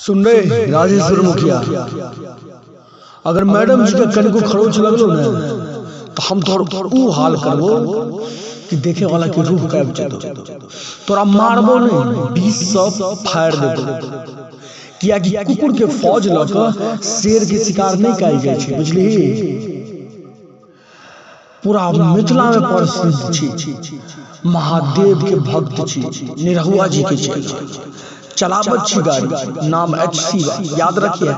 सुन रे राजेश्वर मुखिया, अगर मैडम जी के कनिको खरोच लगलो ने तो हम तोहर ऊ हाल करबो कि देखे वाला के रूह काबि जेतो। तोरा मारबो नहीं, 20 सौ फाड़ देबो। कियाकि कुकुर के फौज लऽ कऽ शेर के शिकार नहीं कयल जाइ छै, बुझलिही? पूरा मिथिला में प्रसिद्ध छी, महादेव के भक्त छी, निरहुआ जी के चेला, चलाबत छी गाड़ी, नाम एच सी बा, याद रखिए।